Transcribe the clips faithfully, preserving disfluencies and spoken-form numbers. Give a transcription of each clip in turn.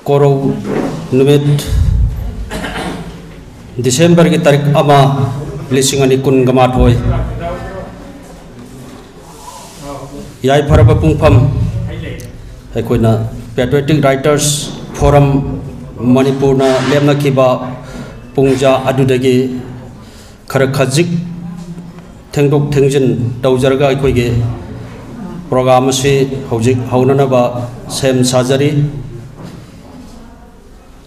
ꯄꯣꯔꯧ ꯅꯨꯃꯤꯠ, ꯗꯤꯁꯦꯝꯕꯔꯒꯤ ꯇꯥꯔꯤꯛ ꯑꯃ, ꯂꯤꯁꯤꯡ ꯑꯅꯤ ꯀꯨꯟꯒ ꯃꯥꯊꯣꯏ, ꯌꯥꯏꯐꯔꯕ ꯄꯨꯡꯐꯝ, ꯑꯩꯈꯣꯏꯅ Patriotic Writers Forum ꯃꯅꯤꯄꯨꯔꯅ ꯂꯦꯞꯅꯈꯤꯕ ꯄꯨꯡꯖꯥ ꯑꯗꯨꯗꯒꯤ ꯈꯔ ꯈꯖꯤꯛ ꯊꯦꯡꯗꯣꯛ ꯊꯦꯡꯖꯤꯟ ꯇꯧꯖꯔꯒ ꯑꯩꯈꯣꯏꯒꯤ program ꯑꯁꯤ ꯍꯧꯖꯤꯛ ꯍꯧꯅꯅꯕ ꯁꯦꯝ ꯁꯥꯖꯔꯤ꯫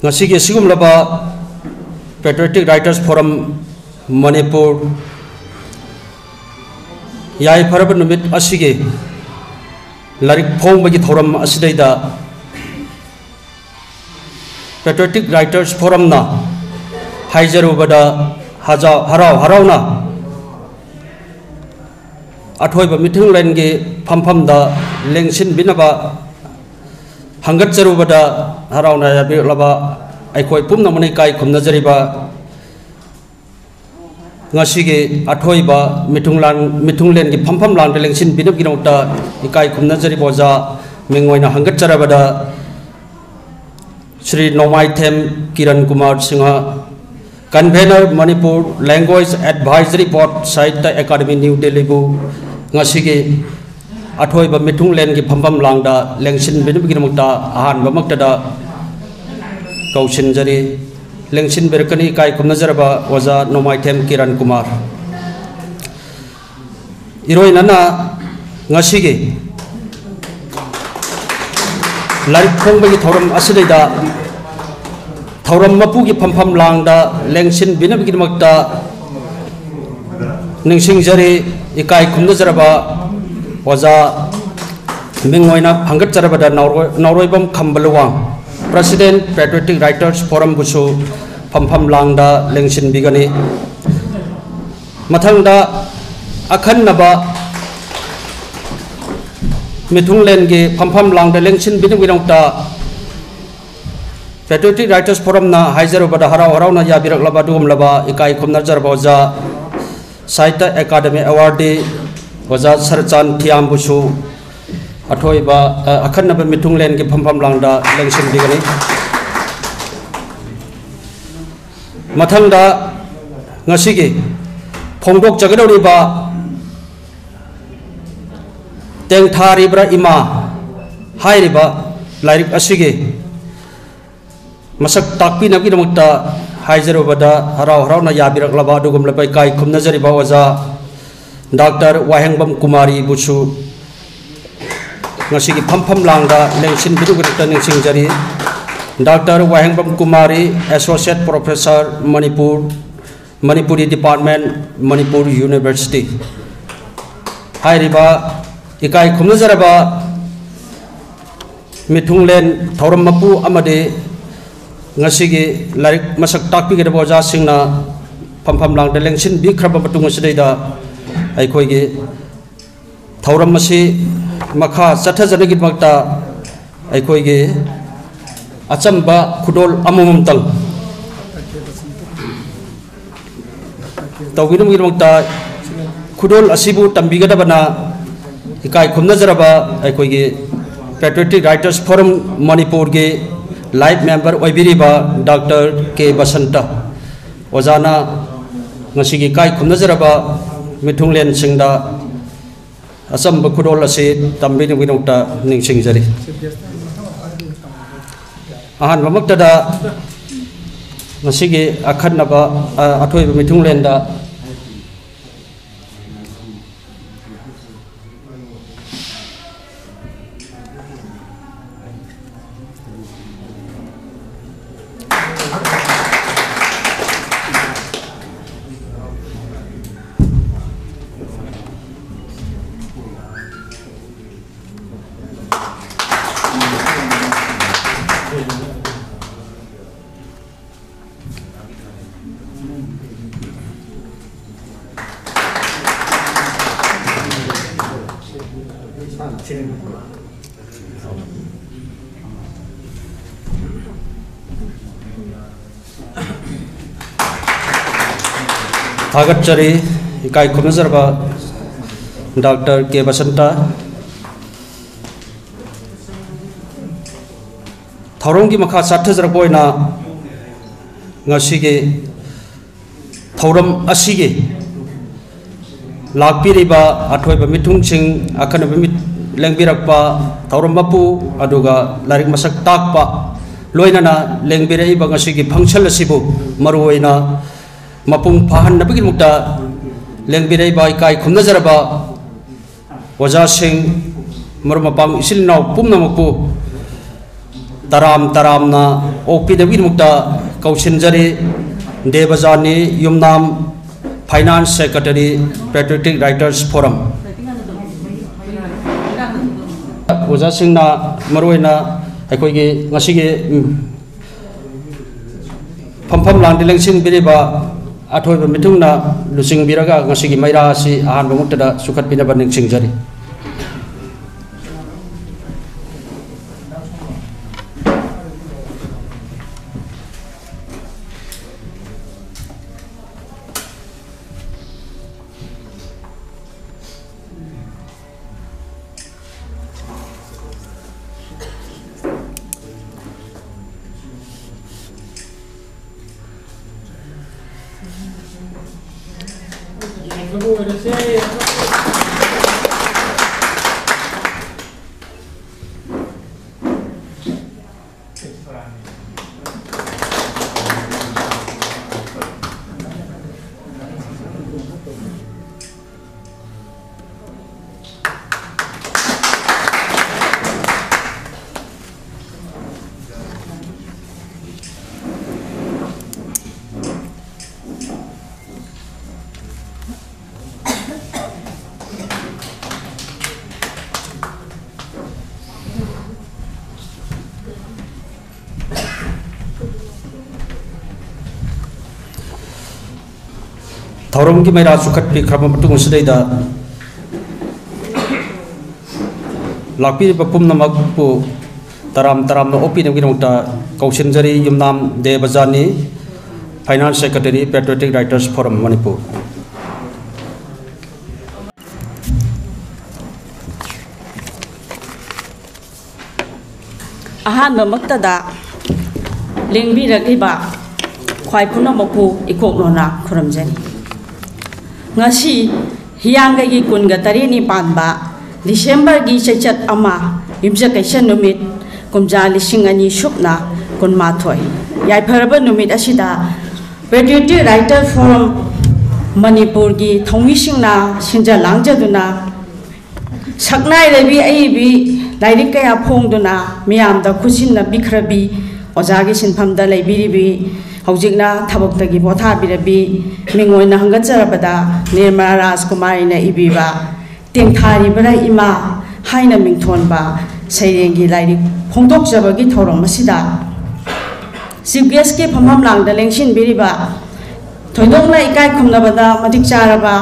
ꯉꯁꯤꯒꯤ ꯑꯁꯤꯒꯨꯝꯂꯕ Patriotic Writers Forum ꯃꯅꯤꯄꯨꯔ ꯌꯥꯏꯐꯔꯕ ꯅꯨꯃꯤꯠ ꯑꯁꯤꯒꯤ ꯂꯥꯏꯔꯤꯛ ꯐꯣꯡꯕꯒꯤ ꯊꯧꯔꯝ ꯑꯁꯤꯗꯩꯗ Patriotic Writers Forumꯅ ꯍꯥꯏꯖꯔꯨꯕꯗ ꯍꯖꯥꯎ-, ꯍꯔꯥꯎ ꯍꯔꯥꯎꯅ ꯑꯊꯣꯏꯕ ꯃꯤꯊꯨꯡꯂꯦꯟꯒꯤ ꯐꯝꯐꯝꯗ ꯂꯦꯡꯁꯤꯟꯕꯤꯅꯕ ꯍꯪꯒꯠꯆꯔꯨꯕꯗ ꯍꯔꯥꯎꯅ ꯌꯥꯕꯤꯔꯛꯂꯕ ꯑꯩꯈꯣꯏ ꯄꯨꯝꯅꯃꯛꯅ ꯏꯀꯥꯏ ꯈꯨꯝꯅꯖꯔꯤꯕ ꯉꯁꯤꯒꯤ ꯑꯊꯣꯏꯕ ꯃꯤꯊꯨꯡꯂꯥꯟ-, ꯃꯤꯊꯨꯡꯂꯦꯟꯒꯤ ꯐꯝꯐꯝ ꯂꯥꯡꯗ ꯂꯦꯡꯁꯤꯟꯕꯤꯅꯕꯒꯤꯗꯃꯛꯇ ꯏꯀꯥꯏ ꯈꯨꯝꯅꯖꯔꯤꯕ ꯑꯣꯖꯥ ꯃꯤꯡ ꯑꯣꯏꯅ ꯍꯪꯒꯠꯆꯔꯕꯗ ꯁ꯭ꯔꯤ ꯅꯣꯡꯃꯥꯏꯊꯦꯝ Kiran Kumar Singh, Convener Manipur Language Advisory Board Sahitya Academy New Delhiꯕꯨ ꯉꯁꯤꯒꯤ ꯑꯊꯣꯏꯕ ꯃꯤꯊꯨꯡꯂꯦꯟꯒꯤ ꯐꯝꯐꯝ ꯂꯥꯡꯗ ꯂꯦꯡꯁꯤꯟꯕꯤꯅꯕꯒꯤꯗꯃꯛꯇ ꯑꯍꯥꯟꯕꯃꯛꯇꯗ ꯀꯧꯁꯤꯟꯖꯔꯤ꯫ ꯂꯦꯡꯁꯤꯟꯕꯤꯔꯛꯀꯅꯤ ꯏꯀꯥꯏ ꯈꯨꯝꯅꯖꯔꯕ ꯑꯣꯖꯥ ꯅꯣꯡꯃꯥꯏꯊꯦꯝ ꯀꯤꯔꯟ ꯀꯨꯃꯥꯔ꯫ ꯏꯔꯣꯏꯅꯅ ꯉꯁꯤꯒꯤ ꯂꯥꯏꯔꯤꯛ ꯐꯣꯡꯕꯒꯤ ꯊꯧꯔꯝ ꯑꯁꯤꯗꯩꯗ ꯊꯧꯔꯝ ꯃꯄꯨꯒꯤ ꯐꯝꯐꯝ ꯂꯥꯡꯗ ꯂꯦꯡꯁꯤꯟꯕꯤꯅꯕꯒꯤꯗꯃꯛꯇ ꯅꯤꯡꯁꯤꯡꯖꯔꯤ, ꯏꯀꯥꯏ ꯈꯨꯝꯅꯖꯔꯕ ꯑꯣꯖꯥ ꯃꯤꯡ ꯑꯣꯏꯅ ꯍꯪꯒꯠꯆꯔꯕꯗ ꯅꯥꯎꯔꯣꯏ-, ꯅꯥꯎꯔꯣꯏꯕꯝ ꯈꯝꯕ ꯂꯨꯋꯥꯡ, President Patriotic Writers Forumꯕꯨꯁꯨ ꯐꯝꯐꯝ ꯂꯥꯡꯗ ꯂꯦꯡꯁꯤꯟꯕꯤꯒꯅꯤ꯫ ꯃꯊꯪꯗ ꯑꯈꯟꯅꯕ ꯃꯤꯊꯨꯡꯂꯦꯟꯒꯤ ꯐꯝꯐꯝ ꯂꯥꯡꯗ ꯂꯦꯡꯁꯤꯟꯕꯤꯅꯕꯒꯤꯗꯃꯛꯇ Patriotic Writers Forumꯅ ꯍꯥꯏꯖꯔꯨꯕꯗ ꯍꯔꯥꯎ ꯍꯔꯥꯎꯅ ꯌꯥꯕꯤꯔꯛꯂꯕ ꯑꯗꯨꯒꯨꯝꯂꯕ ꯏꯀꯥꯏ ꯈꯨꯝꯅꯖꯔꯕ ꯑꯣꯖꯥ, Sahitya Academy Awardee ꯑꯣꯖꯥ ꯁꯔꯆꯥꯟ ꯊꯤꯌꯥꯝꯕꯨꯁꯨ ꯑꯊꯣꯏꯕ, ꯑ, ꯑꯈꯟꯅꯕ ꯃꯤꯊꯨꯡꯂꯦꯟꯒꯤ ꯐꯝꯐꯝ ꯂꯥꯡꯗ ꯂꯦꯡꯁꯤꯟꯕꯤꯒꯅꯤ꯫ ꯃꯊꯪꯗ ꯉꯁꯤꯒꯤ ꯐꯣꯡꯗꯣꯛꯆꯒꯗꯧꯔꯤꯕ ꯇꯦꯡꯊꯥꯔꯤꯕ꯭ꯔꯥ ꯏꯃꯥ ꯍꯥꯏꯔꯤꯕ ꯂꯥꯏꯔꯤꯛ ꯑꯁꯤꯒꯤ ꯃꯁꯛ ꯇꯥꯛꯄꯤꯅꯕꯒꯤꯗꯃꯛꯇ ꯍꯥꯏꯖꯔꯨꯕꯗ ꯍꯔꯥꯎ ꯍꯔꯥꯎꯅ ꯌꯥꯕꯤꯔꯛꯂꯕ ꯑꯗꯨꯒꯨꯝꯂꯕ ꯏꯀꯥꯏ ꯈꯨꯝꯅꯖꯔꯤꯕ ꯑꯣꯖꯥ ꯗꯥꯛꯇꯔ ꯋꯥꯍꯦꯡꯕꯝ ꯀꯨꯃꯥꯔꯤꯕꯨꯁꯨ ꯉꯁꯤꯒꯤ ꯐꯝꯐꯝ ꯂꯥꯡꯗ ꯂꯦꯡꯁꯤꯟꯕꯤꯗꯨꯒꯤꯗꯃꯛꯇ ꯅꯤꯡꯁꯤꯡꯖꯔꯤ꯫ Doctor Wahengbam Kumari, Associate Professor, Manipur, Manipuri Department, Manipur University꯫ ꯍꯥꯏꯔꯤꯕ ꯏꯀꯥꯏ ꯈꯨꯝꯅꯖꯔꯕ ꯃꯤꯊꯨꯡꯂꯦꯟ ꯊꯧꯔꯝ ꯃꯄꯨ ꯑꯃꯗꯤ ꯉꯁꯤꯒꯤ ꯂꯥꯏꯔꯤꯛ ꯃꯁꯛ ꯇꯥꯛꯄꯤꯒꯗꯕ ꯑꯣꯖꯥꯁꯤꯡꯅ ꯐꯝꯐꯝ ꯂꯥꯡꯗ ꯂꯦꯡꯁꯤꯟꯕꯤꯈ꯭ꯔꯕ ꯃꯇꯨꯡ ꯑꯁꯤꯗꯩꯗ ꯑꯩꯈꯣꯏꯒꯤ ꯊꯧꯔꯝ ꯑꯁꯤ ꯃꯈꯥ ꯆꯠꯊꯖꯅꯕꯒꯤꯗꯃꯛꯇ ꯑꯩꯈꯣꯏꯒꯤ ꯑꯆꯝꯕ ꯈꯨꯗꯣꯜ ꯑꯃꯃꯝꯇꯪ ꯇꯧꯕꯤꯅꯕꯒꯤꯗꯃꯛꯇ ꯈꯨꯗꯣꯜ ꯑꯁꯤꯕꯨ ꯇꯝꯕꯤꯒꯗꯕꯅ ꯏꯀꯥꯏ ꯈꯨꯝꯅꯖꯔꯕ ꯑꯩꯈꯣꯏꯒꯤ Patriotic Writers Forum ꯃꯅꯤꯄꯨꯔꯒꯤ life member ꯑꯣꯏꯕꯤꯔꯤꯕ ꯗꯥꯛꯇꯔ ꯀꯦ ꯕꯁꯟꯇ ꯑꯣꯖꯥꯅ ꯉꯁꯤꯒꯤ ꯏꯀꯥꯏ ꯈꯨꯝꯅꯖꯔꯕ ꯃꯤꯊꯨꯡꯂꯦꯟꯁꯤꯡꯗ ꯑꯆꯝꯕ ꯈꯨꯗꯣꯜ ꯑꯁꯤ ꯇꯝꯕꯤꯅꯕꯒꯤꯗꯃꯛꯇ ꯅꯤꯡꯁꯤꯡꯖꯔꯤ꯫ ꯑꯍꯥꯟꯕꯃꯛꯇꯗ ꯉꯁꯤꯒꯤ ꯑꯈꯟꯅꯕ, ꯑ, ꯑꯊꯣꯏꯕ ꯃꯤꯊꯨꯡꯂꯦꯟꯗ ꯊꯥꯒꯠꯆꯔꯤ, ꯏꯀꯥꯏ ꯈꯨꯝꯅꯖꯔꯕ ꯗꯥꯛꯇꯔ ꯀꯦ ꯕꯁꯟꯇ꯫ ꯊꯧꯔꯝꯒꯤ ꯃꯈꯥ ꯆꯠꯊꯖꯔꯛꯄ ꯑꯣꯏꯅ ꯉꯁꯤꯒꯤ ꯊꯧꯔꯝ ꯑꯁꯤꯒꯤ ꯂꯥꯛꯄꯤꯔꯤꯕ ꯑꯊꯣꯏꯕ ꯃꯤꯊꯨꯡꯁꯤꯡ, ꯑꯈꯟꯅꯕ ꯃꯤꯠ ꯂꯦꯡꯕꯤꯔꯛꯄ ꯊꯧꯔꯝ ꯃꯄꯨ, ꯑꯗꯨꯒ ꯂꯥꯏꯔꯤꯛ ꯃꯁꯛ ꯇꯥꯛꯄ, ꯂꯣꯏꯅꯅ ꯂꯦꯡꯕꯤꯔꯛꯏꯕ ꯉꯁꯤꯒꯤ function ꯑꯁꯤꯕꯨ ꯃꯔꯨ ꯑꯣꯏꯅ ꯃꯄꯨꯡ ꯐꯥꯍꯟꯅꯕꯒꯤꯗꯃꯛꯇ ꯂꯦꯡꯕꯤꯔꯛꯏꯕ ꯏꯀꯥꯏ ꯈꯨꯝꯅꯖꯔꯕ ꯑꯣꯖꯥꯁꯤꯡ, ꯃꯔꯨꯞ ꯃꯄꯥꯡ, ꯏꯆꯤꯜ ꯏꯅꯥꯎ ꯄꯨꯝꯅꯃꯛꯄꯨ ꯇꯔꯥꯝ ꯇꯔꯥꯝꯅ ꯑꯣꯛꯄꯤꯅꯕꯒꯤꯗꯃꯛꯇ ꯀꯧꯁꯤꯟꯖꯔꯤ꯫ ꯗꯦꯕꯖꯥꯅꯤ ꯌꯨꯝꯅꯥꯝ, Finance Secretary, Patriotic Writers Forum꯫ ꯑꯣꯖꯥꯁꯤꯡꯅ ꯃꯔꯨꯑꯣꯏꯅ ꯑꯩꯈꯣꯏꯒꯤ ꯉꯁꯤꯒꯤ, ꯎꯝ, ꯐꯝꯐꯝ ꯂꯥꯡꯗ ꯂꯦꯡꯁꯤꯟꯕꯤꯔꯤꯕ ꯑꯊꯣꯏꯕ ꯃꯤꯊꯨꯡꯅ ꯂꯨꯆꯤꯡꯕꯤꯔꯒ ꯉꯁꯤꯒꯤ ꯃꯩꯔꯥ ꯑꯁꯤ ꯑꯍꯥꯟꯕ ꯃꯛꯇꯗ ꯆꯨꯈꯠꯄꯤꯅꯕ ꯅꯤꯡꯁꯤꯡꯖꯔꯤ꯫ ꯊꯧꯔꯝꯒꯤ ꯃꯩꯔꯥ ꯆꯨꯈꯠꯄꯤꯈ꯭ꯔꯕ ꯃꯇꯨꯡ ꯑꯁꯤꯗꯩꯗ ꯂꯥꯛꯄꯤꯔꯤꯕ ꯄꯨꯝꯅꯃꯛꯄꯨ ꯇꯔꯥꯝ ꯇꯔꯥꯝꯅ ꯑꯣꯛꯄꯤꯅꯕꯒꯤꯗꯃꯛꯇ ꯀꯧꯁꯤꯟꯖꯔꯤ꯫ ꯌꯨꯝꯅꯥꯝ ꯗꯦꯕꯖꯥꯅꯤ, Finance Secretary, Patriotic Writers Forum, Manipur. ꯑꯍꯥꯟꯕꯃꯛꯇꯗ ꯂꯦꯡꯕꯤꯔꯛꯂꯤꯕ ꯈ꯭ꯋꯥꯏ ꯄꯨꯝꯅꯃꯛꯄꯨ ꯏꯀꯣꯛ ꯂꯣꯟꯅ ꯈꯨꯔꯨꯝꯖꯔꯤ꯫ ꯉꯁꯤ ꯍꯤꯌꯥꯡꯒꯩꯒꯤ ꯀꯨꯟꯒ ꯇꯔꯦꯠꯅꯤ ꯄꯥꯟꯕ ꯗꯤꯁꯦꯝꯕꯔꯒꯤ ꯆꯩꯆꯠ ꯑꯃ, ꯌꯨꯝꯖꯀꯩꯁ ꯅꯨꯃꯤꯠ, ꯀꯨꯝꯖꯥ ꯂꯤꯁꯤꯡ ꯑꯅꯤ ꯁꯨꯞꯅ ꯀꯨꯟꯃꯥꯊꯣꯏ꯫ ꯌꯥꯏꯐꯔꯕ ꯅꯨꯃꯤꯠ ꯑꯁꯤꯗ Patriotic Writer Forum ꯃꯅꯤꯄꯨꯔꯒꯤ ꯊꯧꯃꯤꯁꯤꯡꯅ ꯁꯤꯟꯖ ꯂꯥꯡꯖꯗꯨꯅ ꯁꯛꯅꯥꯏꯔꯕꯤ ꯑꯏꯕꯤ ꯂꯥꯏꯔꯤꯛ ꯀꯌꯥ ꯐꯣꯡꯗꯨꯅ ꯃꯤꯌꯥꯝꯗ ꯈꯨꯠꯁꯤꯟꯅꯕꯤꯈ꯭ꯔꯕꯤ ꯑꯣꯖꯥꯒꯤ ꯁꯤꯟꯐꯝꯗ ꯂꯩꯕꯤꯔꯤꯕꯤ, ꯍꯧꯖꯤꯛꯅ ꯊꯕꯛꯇꯒꯤ ꯄꯣꯊꯥꯕꯤꯔꯕꯤ, ꯃꯤꯡ ꯑꯣꯏꯅ ꯍꯪꯒꯠꯆꯔꯕꯗ ꯅꯤꯔꯃꯂꯥ ꯔꯥꯖꯀꯨꯃꯥꯔꯤꯅ ꯏꯕꯤꯕ ꯇꯦꯡꯊꯥꯔꯤꯕꯔꯥ ꯏꯃꯥ ꯍꯥꯏꯅ ꯃꯤꯡꯊꯣꯟꯕ ꯁꯩꯔꯦꯡꯒꯤ ꯂꯥꯏꯔꯤꯛ ꯐꯣꯡꯗꯣꯛꯆꯕꯒꯤ ꯊꯧꯔꯝ ꯑꯁꯤꯗ Chief Guestꯀꯤ ꯐꯝꯐꯝ ꯂꯥꯡꯗ ꯂꯦꯡꯁꯤꯟꯕꯤꯔꯤꯕ ꯊꯣꯏꯗꯣꯛꯅ ꯏꯀꯥꯏ ꯈꯨꯝꯅꯕꯗ ꯃꯇꯤꯛ ꯆꯥꯔꯕ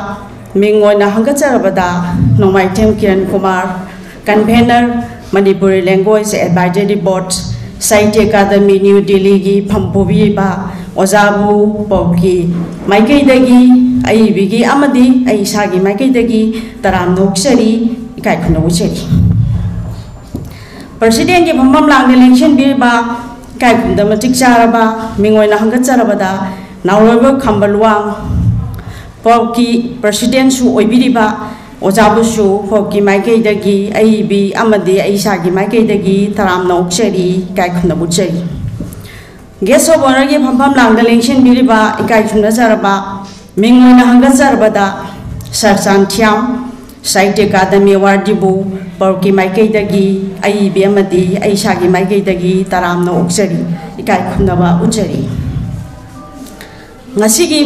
ꯃꯤꯡ ꯑꯣꯏꯅ ꯍꯪꯒꯠꯆꯔꯕꯗ Nongmaithem Kiran Kumar, Convener, Manipuri Language Advisory Board, Sahitya Akademi, new ꯗꯤꯜꯂꯤꯒꯤ ꯐꯝ ꯄꯨꯕꯤꯔꯤꯕ ꯑꯣꯖꯥꯕꯨ ꯄꯣꯞꯀꯤ ꯃꯥꯏꯀꯩꯗꯒꯤ, ꯑꯏꯕꯤꯒꯤ ꯑꯃꯗꯤ ꯑꯩ ꯏꯁꯥꯒꯤ ꯃꯥꯏꯀꯩꯗꯒꯤ ꯇꯔꯥꯝꯅ ꯑꯣꯛꯆꯔꯤ, ꯏꯀꯥꯏ ꯈꯨꯝꯅꯕ ꯎꯠꯆꯔꯤ꯫ Presidentꯀꯤ ꯐꯝꯐꯝ ꯂꯥꯡꯗ ꯂꯦꯡꯁꯤꯟꯕꯤꯔꯤꯕ ꯏꯀꯥꯏ ꯈꯨꯝꯅꯕ ꯃꯇꯤꯛ ꯆꯥꯔꯕ ꯃꯤꯡ ꯑꯣꯏꯅ ꯍꯪꯒꯠꯆꯔꯕꯗ ꯅꯥꯎꯔꯣꯏꯕ ꯈꯝꯕ ꯂꯨꯋꯥꯡ, ꯄꯣꯞꯀꯤ Presidentꯁꯨ ꯑꯣꯏꯕꯤꯔꯤꯕ ꯑꯣꯖꯥꯕꯨꯁꯨ ꯄꯣꯞꯀꯤ ꯃꯥꯏꯀꯩꯗꯒꯤ, ꯑꯏꯕꯤ ꯑꯃꯗꯤ ꯑꯩ ꯏꯁꯥꯒꯤ ꯃꯥꯏꯀꯩꯗꯒꯤ ꯇꯔꯥꯝꯅ ꯑꯣꯛꯆꯔꯤ, ꯏꯀꯥꯏ ꯈꯨꯝꯅꯕ ꯎꯠꯆꯔꯤ꯫ Guest of Honourꯒꯤ ꯐꯝꯐꯝ ꯂꯥꯡꯗ ꯂꯦꯡꯁꯤꯟꯕꯤꯔꯤꯕ ꯏꯀꯥꯏ ꯈꯨꯝꯅꯖꯔꯕ ꯃꯤꯡ ꯑꯣꯏꯅ ꯍꯪꯒꯠꯆꯔꯕꯗ ꯁꯔ ꯆꯥꯟꯊꯤꯌꯥꯝ, ꯁꯥꯍꯤꯇ꯭ꯌ ꯑꯦꯀꯥꯗꯃꯤ ꯑꯦꯋꯥꯔꯗ ꯏꯕꯨ ꯄꯣꯞꯀꯤ ꯃꯥꯏꯀꯩꯗꯒꯤ ꯑꯏꯕꯤ ꯑꯃꯗꯤ ꯑꯩ ꯏꯁꯥꯒꯤ ꯃꯥꯏꯀꯩꯗꯒꯤ ꯇꯔꯥꯝꯅ ꯑꯣꯛꯆꯔꯤ, ꯏꯀꯥꯏ ꯈꯨꯝꯅꯕ ꯎꯠꯆꯔꯤ꯫ ꯉꯁꯤꯒꯤ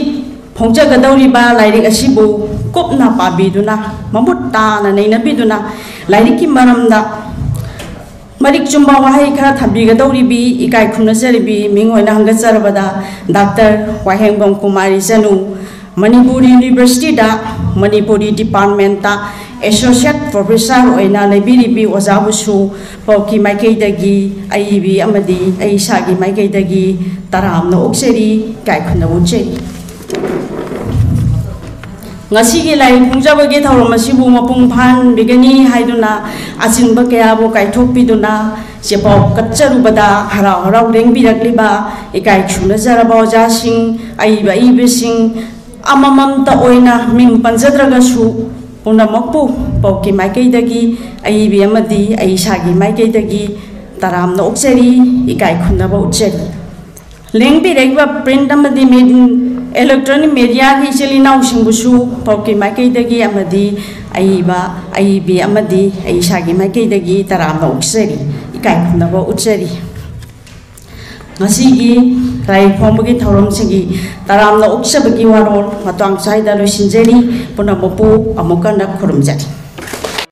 ꯐꯣꯡꯖꯒꯗꯧꯔꯤꯕ ꯂꯥꯏꯔꯤꯛ ꯑꯁꯤꯕꯨ ꯀꯨꯞꯅ ꯄꯥꯕꯤꯗꯨꯅ, ꯃꯃꯨꯠ ꯇꯥꯅ ꯅꯩꯅꯕꯤꯗꯨꯅ, ꯂꯥꯏꯔꯤꯛꯀꯤ ꯃꯔꯝꯗ ꯃꯔꯤꯛ ꯆꯨꯝꯕ ꯋꯥꯍꯩ ꯈꯔ ꯊꯝꯕꯤꯒꯗꯧꯔꯤꯕꯤ ꯏꯀꯥꯏ ꯈꯨꯝꯅꯖꯔꯤꯕꯤ ꯃꯤꯡ ꯑꯣꯏꯅ ꯍꯪꯒꯠꯆꯔꯕꯗ ꯗꯥꯛꯇꯔ ꯋꯥꯍꯦꯡꯕꯝ ꯀꯨꯃꯥꯔꯤ ꯆꯅꯨ, ꯃꯅꯤꯄꯨꯔ Universityꯗ ꯃꯅꯤꯄꯨꯔꯤ Departmentꯇ Associate Professor ꯑꯣꯏꯅ ꯂꯩꯕꯤꯔꯤꯕꯤ ꯑꯣꯖꯥꯕꯨꯁꯨ ꯄꯣꯞꯀꯤ ꯃꯥꯏꯀꯩꯗꯒꯤ, ꯑꯏꯕꯤ ꯑꯃꯗꯤ ꯑꯩ ꯏꯁꯥꯒꯤ ꯃꯥꯏꯀꯩꯗꯒꯤ ꯇꯔꯥꯝꯅ ꯑꯣꯛꯆꯔꯤ, ꯏꯀꯥꯏ ꯈꯨꯝꯅꯕ ꯎꯠꯆꯔꯤ꯫ ꯉꯁꯤꯒꯤ ꯂꯥꯏ ꯐꯣꯡꯖꯕꯒꯤ ꯊꯧꯔꯝ ꯑꯁꯤꯕꯨ ꯃꯄꯨꯡ ꯐꯥꯍꯟꯕꯤꯒꯅꯤ ꯍꯥꯏꯗꯨꯅ ꯑꯆꯤꯟꯕ ꯀꯌꯥꯕꯨ ꯀꯥꯏꯊꯣꯛꯄꯤꯗꯨꯅ ꯆꯦꯄꯥꯎ ꯀꯠꯆꯔꯨꯕꯗ ꯍꯔꯥꯎ ꯍꯔꯥꯎ ꯂꯦꯡꯕꯤꯔꯛꯂꯤꯕ ꯏꯀꯥꯏ ꯈꯨꯝꯅꯖꯔꯕ ꯑꯣꯖꯥꯁꯤꯡ, ꯑꯏꯕ ꯑꯏꯕꯁꯤꯡ, ꯑꯃꯃꯝꯇ ꯑꯣꯏꯅ ꯃꯤꯡ ꯄꯟꯖꯗ꯭ꯔꯒꯁꯨ ꯄꯨꯝꯅꯃꯛꯄꯨ ꯄꯣꯛꯀꯤ ꯃꯥꯏꯀꯩꯗꯒꯤ ꯑꯏꯕꯤ ꯑꯃꯗꯤ ꯑꯩ ꯏꯁꯥꯒꯤ ꯃꯥꯏꯀꯩꯗꯒꯤ ꯇꯔꯥꯝꯅ ꯑꯣꯛꯆꯔꯤ, ꯏꯀꯥꯏ ꯈꯨꯝꯅꯕ ꯎꯠꯆꯔꯤ꯫ ꯂꯦꯡꯕꯤꯔꯛꯏꯕ print ꯑꯃꯗꯤ ꯃꯦ-, electronic mediaꯒꯤ ꯏꯆꯤꯜ ꯏꯅꯥꯎꯁꯤꯡꯕꯨꯁꯨ ꯄꯣꯛꯀꯤ ꯃꯥꯏꯀꯩꯗꯒꯤ ꯑꯃꯗꯤ ꯑꯏꯕ, ꯑꯏꯕꯤ ꯑꯃꯗꯤ ꯑꯩ ꯏꯁꯥꯒꯤ ꯃꯥꯏꯀꯩꯗꯒꯤ ꯇꯔꯥꯝꯅ ꯑꯣꯛꯆꯔꯤ, ꯏꯀꯥꯏ ꯈꯨꯝꯅꯕ ꯎꯠꯆꯔꯤ꯫ ꯉꯁꯤꯒꯤ ꯂꯥꯏ ꯐꯣꯡꯕꯒꯤ ꯊꯧꯔꯝꯁꯤꯒꯤ ꯇꯔꯥꯝꯅ ꯑꯣꯛꯆꯕꯒꯤ ꯋꯥꯔꯣꯜ ꯃꯇꯥꯡ ꯁ꯭ꯋꯥꯏꯗ ꯂꯣꯏꯁꯤꯟꯖꯔꯤ꯫ ꯄꯨꯝꯅꯃꯛꯄꯨ ꯑꯃꯨꯛ ꯍꯟꯅ ꯈꯨꯔꯨꯝꯖꯔꯤ꯫